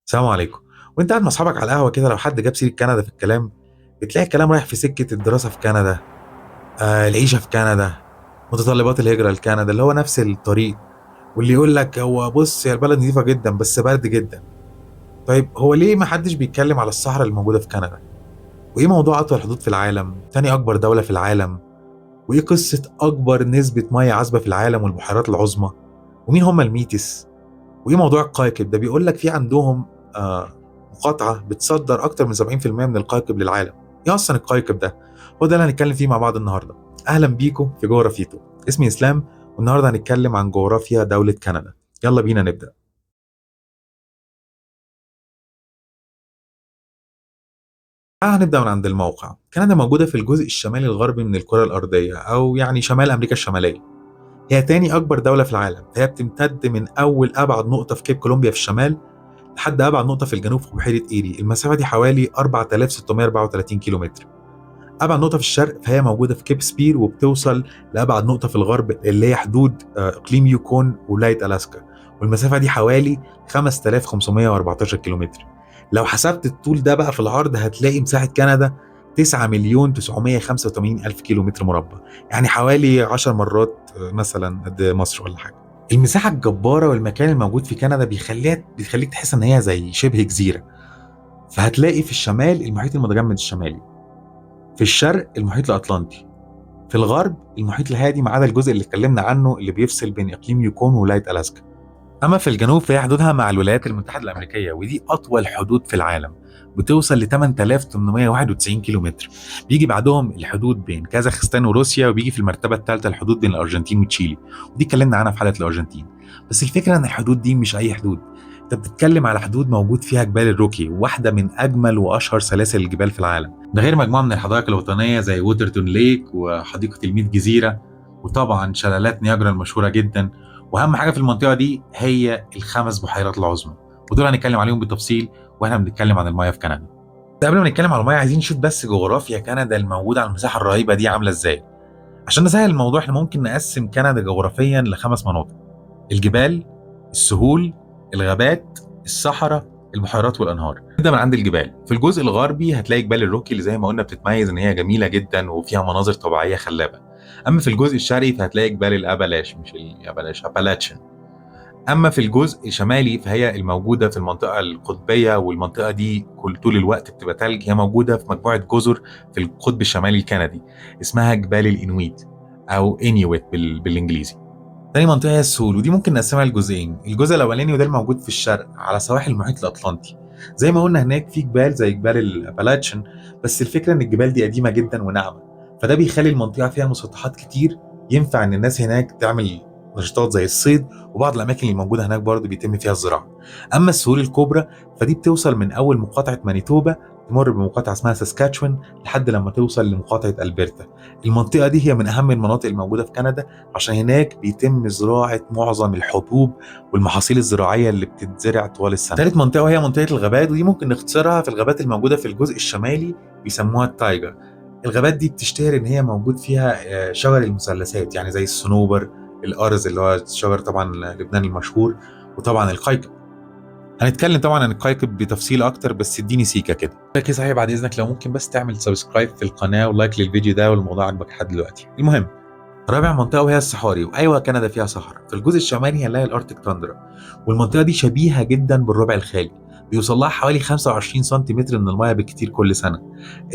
السلام عليكم. وانت قاعد مع اصحابك على القهوة كده، لو حد جاب سيره كندا في الكلام بتلاقي الكلام رايح في سكة الدراسة في كندا، العيشة في كندا، متطلبات الهجرة لكندا، اللي هو نفس الطريق. واللي يقول لك هو بص يا البلد نظيفة جدا بس برد جدا. طيب هو ليه ما حدش بيتكلم على الصحراء اللي موجودة في كندا؟ وايه موضوع اطول حدود في العالم، تاني اكبر دولة في العالم؟ وايه قصة اكبر نسبه مية عذبه في العالم والبحيرات العظمى؟ ومين هم الميتس؟ وايه موضوع القايكب ده؟ بيقول لك في عندهم مقاطعه بتصدر اكتر من 70% من القايكب للعالم. ايه اصلا القايكب ده؟ هو ده اللي هنتكلم فيه مع بعض النهارده. اهلا بيكم في جغرافيتو، اسمي اسلام، والنهارده هنتكلم عن جغرافيا دولة كندا. يلا بينا نبدا. هنبدا من عند الموقع. كندا موجودة في الجزء الشمالي الغربي من الكره الارضية، او يعني شمال امريكا الشمالية. هي تاني اكبر دولة في العالم، فهي بتمتد من اول ابعد نقطة في كيب كولومبيا في الشمال لحد ابعد نقطة في الجنوب في بحيرة ايري. المسافة دي حوالي 4634 كيلومتر. ابعد نقطة في الشرق فهي موجودة في كيب سبير، وبتوصل لابعد نقطة في الغرب اللي هي حدود اقليم يوكون ولاية الاسكا، والمسافة دي حوالي 5514 كيلومتر. لو حسبت الطول ده بقى في العرض هتلاقي مساحة كندا 9,985,000 كيلومتر مربع، يعني حوالي 10 مرات مثلا قد مصر ولا حاجة. المساحة الجبارة والمكان الموجود في كندا بيخليك تحس ان هي زي شبه جزيرة. فهتلاقي في الشمال المحيط المتجمد الشمالي، في الشرق المحيط الاطلنطي، في الغرب المحيط الهادي، ما عدا الجزء اللي اتكلمنا عنه اللي بيفصل بين اقليم يوكون وولاية الاسكا. اما في الجنوب فهي حدودها مع الولايات المتحدة الامريكية، ودي اطول حدود في العالم، بتوصل ل 8891 كيلومتر. بيجي بعدهم الحدود بين كازاخستان وروسيا، وبيجي في المرتبة الثالثة الحدود بين الارجنتين وتشيلي، ودي اتكلمنا عنها في حلقة الارجنتين. بس الفكرة ان الحدود دي مش اي حدود، انت بتتكلم على حدود موجود فيها جبال الروكي، واحدة من اجمل واشهر سلاسل الجبال في العالم، ده غير مجموعة من الحدائق الوطنية زي ووترتون ليك وحديقه الميت جزيرة، وطبعا شلالات نياجرا المشهورة جدا. واهم حاجة في المنطقة دي هي الخمس بحيرات العظمى، ودول هنتكلم عليهم بالتفصيل واحنا بنتكلم عن المية في كندا. قبل ما نتكلم عن المية عايزين نشوف بس جغرافيا كندا الموجودة على المساحة الرهيبة دي عامله ازاي. عشان نسهل الموضوع احنا ممكن نقسم كندا جغرافيا لخمس مناطق: الجبال، السهول، الغابات، الصحراء، البحيرات والانهار. نبدا من عند الجبال. في الجزء الغربي هتلاقي جبال الروكي اللي زي ما قلنا بتتميز ان هي جميلة جدا وفيها مناظر طبيعية خلابة. اما في الجزء الشرقي فهتلاقي جبال الابالاش، مش الابالاش، ابالاتشن. اما في الجزء الشمالي فهي الموجودة في المنطقة القطبيه، والمنطقة دي كل طول الوقت بتبقى تلج. هي موجودة في مجموعة جزر في القطب الشمالي الكندي اسمها جبال الانويت او انيويت بالانجليزي. تاني منطقة هي السهول، ودي ممكن نقسمها لجزئين. الجزء الاولاني وده الموجود في الشرق على سواحل المحيط الاطلنطي، زي ما قلنا هناك في جبال زي جبال الابالاتشن، بس الفكرة ان الجبال دي قديمة جدا وناعمه، فده بيخلي المنطقة فيها مسطحات كتير ينفع ان الناس هناك تعمل نشاطات زي الصيد، وبعض الاماكن اللي موجودة هناك برضه بيتم فيها الزراعة. اما السهول الكبرى فدي بتوصل من اول مقاطعه مانيتوبا، تمر بمقاطعة اسمها ساسكاتشوان لحد لما توصل لمقاطعه البرتا. المنطقة دي هي من اهم المناطق الموجودة في كندا، عشان هناك بيتم زراعة معظم الحبوب والمحاصيل الزراعية اللي بتتزرع طوال السنة. ثالث منطقة وهي منطقة الغابات، ودي ممكن نختصرها في الغابات الموجودة في الجزء الشمالي بيسموها التايجر. الغابات دي بتشتهر ان هي موجود فيها شجر المثلثات، يعني زي الصنوبر، الارز اللي هو شجر طبعا لبنان المشهور، وطبعا القيقب. هنتكلم طبعا عن القيقب بتفصيل اكتر، بس اديني سيكه كده. لكن صحيح بعد اذنك لو ممكن بس تعمل subscribe في القناة و like للفيديو ده والموضوع عجبك لحد دلوقتي. المهم رابع منطقة وهي الصحاري، وايوة كندا فيها صحراء. في الجزء الشمالي هنلاقي ال Arctic tundra، والمنطقة دي شبيهه جدا بالربع الخالي، بيوصل لها حوالي 25 سنتيمتر من المية بالكتير كل سنة.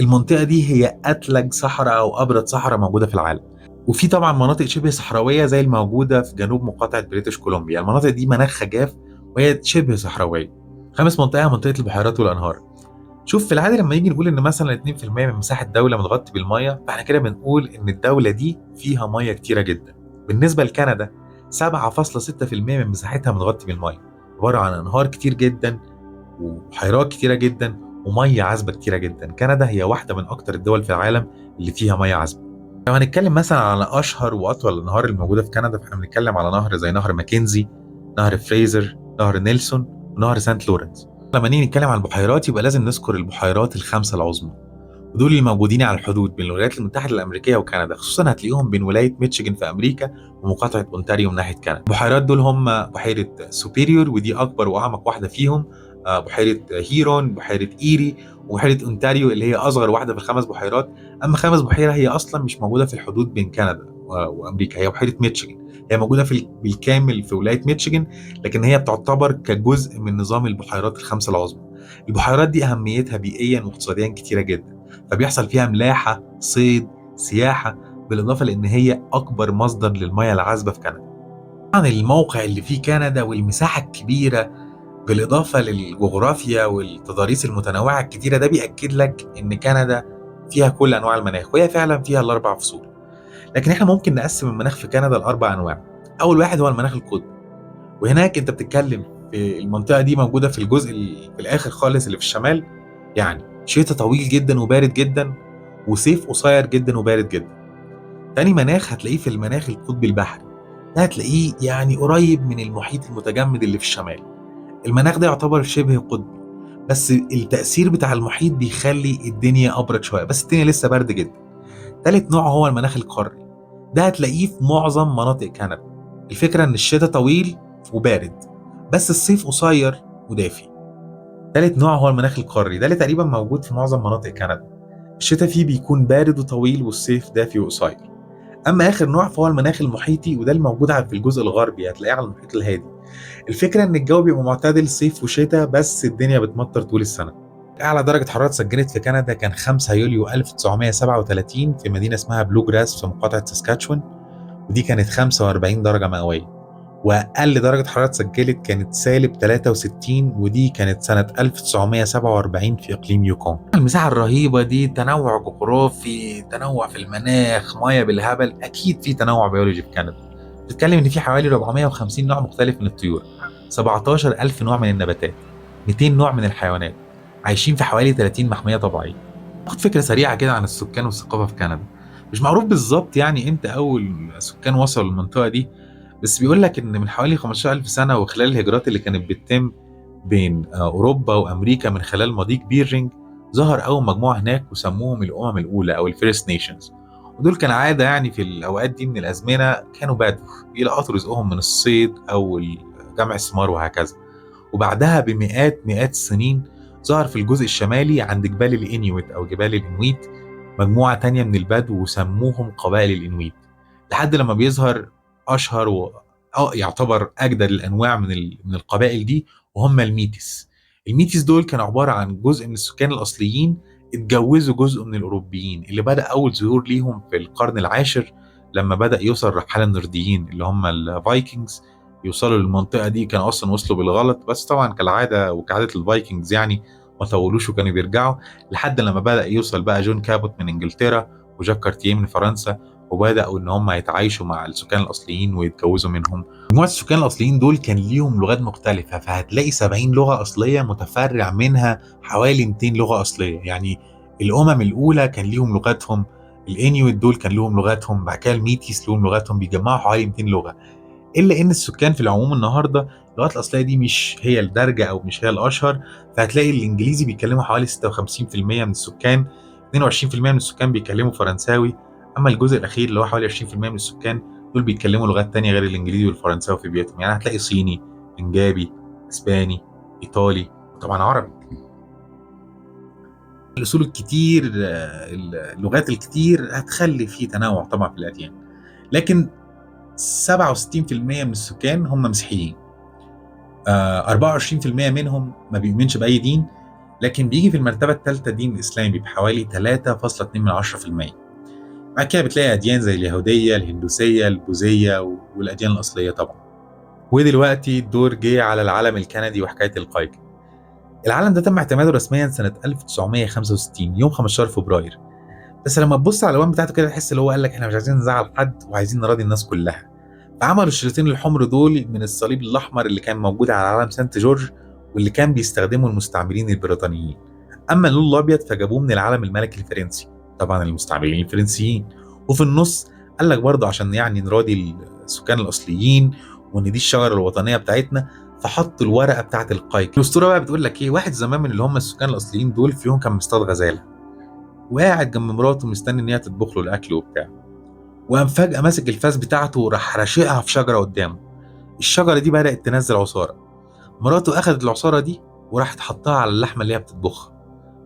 المنطقة دي هي اتلج صحراء او ابرد صحراء موجودة في العالم. وفي طبعا مناطق شبه صحراويه زي الموجودة في جنوب مقاطعه بريتش كولومبيا، المناطق دي مناخها جاف وهي شبه صحراويه. خامس منطقة منطقة البحيرات والانهار. شوف في العادة لما نيجي نقول ان مثلا 2% من مساحة دولة متغطي بالمية، فاحنا كده بنقول ان الدولة دي فيها مية كتيرة جدا. بالنسبة لكندا 7.6% من مساحتها متغطي بالمية، عبارة عن انهار كتير جدا وبحيرات كتيرة جدا ومية عذبه كتيرة جدا. كندا هي واحدة من اكتر الدول في العالم اللي فيها مية عذبه. لو هنتكلم مثلا على اشهر واطول الانهار الموجودة في كندا، فاحنا بنتكلم على نهر زي نهر ماكنزي، نهر فريزر، نهر نيلسون، ونهر سانت لورنس. لما نيجي نتكلم عن البحيرات يبقى لازم نذكر البحيرات الخمسة العظمى، ودول اللي موجودين على الحدود بين الولايات المتحدة الامريكية وكندا، خصوصا هتلاقيهم بين ولاية ميتشيجن في امريكا ومقاطعه اونتاريو من ناحية كندا. البحيرات دول هم بحيرة سوبيريور، ودي اكبر واعمق واحدة فيهم، بحيرة هيرون، بحيرة ايري، وبحيره اونتاريو اللي هي اصغر واحدة في الخمس بحيرات. اما خامس بحيرة هي اصلا مش موجودة في الحدود بين كندا وامريكا، هي بحيرة ميتشيغن، هي موجودة في بالكامل في ولاية ميتشيغن، لكن هي بتعتبر كجزء من نظام البحيرات الخمسة العظمى. البحيرات دي اهميتها بيئيا واقتصاديا كتيرة جدا، فبيحصل فيها ملاحة، صيد، سياحة، بالاضافة لان هي اكبر مصدر للمياه العذبة في كندا. طبعا الموقع اللي فيه كندا والمساحة الكبيرة بالاضافة للجغرافيا والتضاريس المتنوعة الكتيرة، ده بيأكد لك ان كندا فيها كل انواع المناخ، وهي فعلا فيها الاربع فصول. لكن احنا ممكن نقسم المناخ في كندا لاربع انواع. اول واحد هو المناخ القطبي، وهناك انت بتتكلم في المنطقة دي موجودة في الجزء في الاخر خالص اللي في الشمال، يعني شتاء طويل جدا وبارد جدا، وصيف قصير جدا وبارد جدا. تاني مناخ هتلاقيه في المناخ القطبي البحري، ده هتلاقيه يعني قريب من المحيط المتجمد اللي في الشمال. المناخ ده يعتبر شبه قطبي، بس التأثير بتاع المحيط بيخلي الدنيا أبرد شوية، بس الدنيا لسه برد جدا. تالت نوع هو المناخ القاري، ده هتلاقيه في معظم مناطق كندا. الفكرة إن الشتاء طويل وبارد، بس الصيف قصير ودافي. تالت نوع هو المناخ القاري، ده اللي تقريبا موجود في معظم مناطق كندا. الشتاء فيه بيكون بارد وطويل، والصيف دافي وقصير. اما اخر نوع فهو المناخ المحيطي، وده الموجود في الجزء الغربي، هتلاقيه على المحيط الهادي. الفكرة ان الجو بيبقى معتدل صيف وشتاء، بس الدنيا بتمطر طول السنة. اعلى درجه حرارة اتسجلت في كندا كان 5 يوليو 1937 في مدينة اسمها بلو جراس في مقاطعه ساسكاتشوان، ودي كانت 45 درجه مئوية. واقل درجه حرارة اتسجلت كانت سالب 63، ودي كانت سنة 1947 في اقليم يوكون. المساحة الرهيبة دي، تنوع جغرافي، تنوع في المناخ، مية بالهبل، اكيد في تنوع بيولوجي في كندا. بتتكلم ان في حوالي 450 نوع مختلف من الطيور، 17,000 نوع من النباتات، 200 نوع من الحيوانات، عايشين في حوالي 30 محمية طبيعية. ناخد فكرة سريعة كده عن السكان والثقافة في كندا. مش معروف بالظبط يعني امتى اول سكان وصلوا للمنطقة دي، بس بيقول لك ان من حوالي 15,000 سنة، وخلال الهجرات اللي كانت بتتم بين اوروبا وامريكا من خلال مضيق بيرنج، ظهر اول مجموعة هناك وسموهم الامم الاولى او ال First Nations. ودول كان عادة يعني في الاوقات دي من الازمنة كانوا بدو بيلقطوا رزقهم من الصيد او جمع الثمار وهكذا. وبعدها بمئات مئات السنين ظهر في الجزء الشمالي عند جبال الانيويت او جبال الانويت مجموعة تانية من البدو وسموهم قبائل الانويت، لحد لما بيظهر اشهر و يعتبر اجدد الانواع من القبائل دي، وهم الميتس. الميتس دول كانوا عبارة عن جزء من السكان الاصليين اتجوزوا جزء من الاوروبيين، اللي بدا اول ظهور ليهم في القرن العاشر لما بدا يوصل رحاله النورديين اللي هم ال Vikings يوصلوا للمنطقة دي. كانوا اصلا وصلوا بالغلط، بس طبعا كالعادة وكعادة ال Vikings يعني ما طولوش وكانوا بيرجعوا، لحد لما بدا يوصل بقى جون كابوت من انجلترا وجاك كارتييه من فرنسا، وبداوا ان هم يتعايشوا مع السكان الاصليين ويتجوزوا منهم. مجموعة السكان الاصليين دول كان ليهم لغات مختلفة، فهتلاقي 70 لغة اصلية متفرع منها حوالي 200 لغة اصلية. يعني الامم الاولى كان ليهم لغاتهم، الانيويت دول كان لهم لغاتهم، بعد كده الميتيس لهم لغاتهم، بيجمعوا حوالي 200 لغة. الا ان السكان في العموم النهارده اللغات الاصلية دي مش هي الدارجة او مش هي الاشهر، فهتلاقي الانجليزي بيتكلموا حوالي 56% من السكان، 22% من السكان بيتكلموا فرنساوي، اما الجزء الاخير اللي هو حوالي 20% من السكان دول بيتكلموا لغات تانية غير الانجليزي والفرنساوي في بيوتهم. يعني هتلاقي صيني، بنجابي، اسباني، ايطالي، وطبعا عربي. الاصول الكتير، اللغات الكتير هتخلي في تنوع طبعا في الاديان. لكن 67% من السكان هم مسيحيين، 24% منهم ما بيؤمنش باي دين، لكن بيجي في المرتبة الثالثة دين الاسلامي بحوالي 3.2%. بعد كده بتلاقي اديان زي اليهودية، الهندوسية، البوذية، والاديان الاصلية طبعا. ودلوقتي الدور جه على العلم الكندي وحكاية القايكه. العلم ده تم اعتماده رسميا سنة 1965 يوم 15 فبراير، بس لما تبص على الالوان بتاعته كده تحس اللي هو قال لك احنا مش عايزين نزعل حد وعايزين نراضي الناس كلها، فعملوا الشريطين الحمر دول من الصليب الاحمر اللي كان موجود على علم سانت جورج واللي كان بيستخدمه المستعمرين البريطانيين. اما اللون الابيض فجابوه من العلم الملكي الفرنسي، طبعا المستعمرين الفرنسيين. وفي النص قال لك برضه عشان يعني نراضي السكان الاصليين وان دي الشجرة الوطنية بتاعتنا، فحط الورقة بتاعت القايكه. الاسطورة بقى بتقول لك ايه، واحد زمان من اللي هم السكان الاصليين دول في يوم كان مصطاد غزاله وقاعد جنب مراته مستني ان هي تطبخ له الاكل وبتاع، وقام فجاة ماسك الفاس بتاعته وراح راشقها في شجرة قدامه. الشجرة دي بدات تنزل عصارة، مراته اخذت العصاره دي وراحت حطها على اللحمة اللي هي بتطبخها،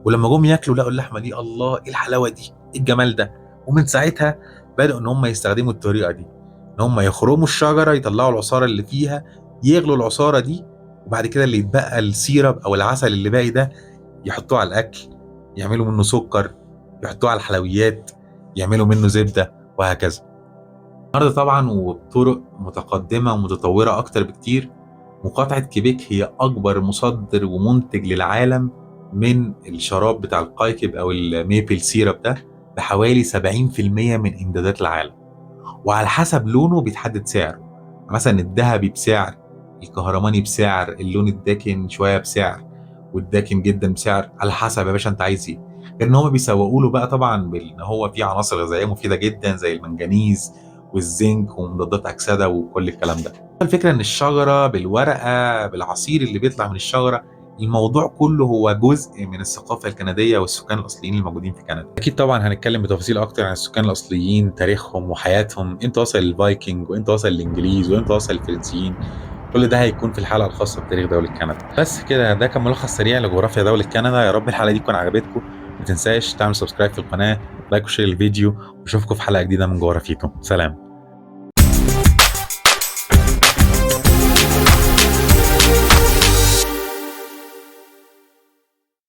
ولما جم ياكلوا لقوا اللحمة دي الله ايه الحلاوة دي، ايه الجمال ده. ومن ساعتها بدأوا ان هم يستخدموا الطريقة دي، ان هم يخرموا الشجرة يطلعوا العصاره اللي فيها، يغلوا العصاره دي، وبعد كده اللي يتبقى ال syrup او العسل اللي باقي ده يحطوه على الاكل، يعملوا منه سكر، يحطوه على الحلويات، يعملوا منه زبدة وهكذا. النهارده طبعا وبطرق متقدمة ومتطوره اكتر بكتير، مقاطعه كيبيك هي اكبر مصدر ومنتج للعالم من الشراب بتاع القيقب او ال maple syrup ده، بحوالي 70% من امدادات العالم. وعلى حسب لونه بيتحدد سعره، مثلا الذهبي بسعر، الكهرماني بسعر، اللون الداكن شوية بسعر، والداكن جدا بسعر، على حسب يا باشا انت عايز ايه. غير ان هم بيسوقوا له بقى طبعا بان هو فيه عناصر غذائية مفيدة جدا زي المنجنيز والزنك ومضادات اكسده وكل الكلام ده. الفكرة ان الشجرة بالورقة بالعصير اللي بيطلع من الشجرة، الموضوع كله هو جزء من الثقافة الكندية والسكان الاصليين الموجودين في كندا. اكيد طبعا هنتكلم بتفاصيل اكتر عن السكان الاصليين، تاريخهم وحياتهم، امتى وصل الفايكنج وامتى وصل الانجليز وامتى وصل الفرنسيين. كل ده هيكون في الحلقة الخاصة بتاريخ دولة كندا. بس كده، ده كان ملخص سريع لجغرافيا دولة كندا. يا رب الحلقة دي تكون عجبتكم. ما تنساش تعمل subscribe في القناة، like و share الفيديو، واشوفكم في حلقة جديدة من جغرافيتو. سلام.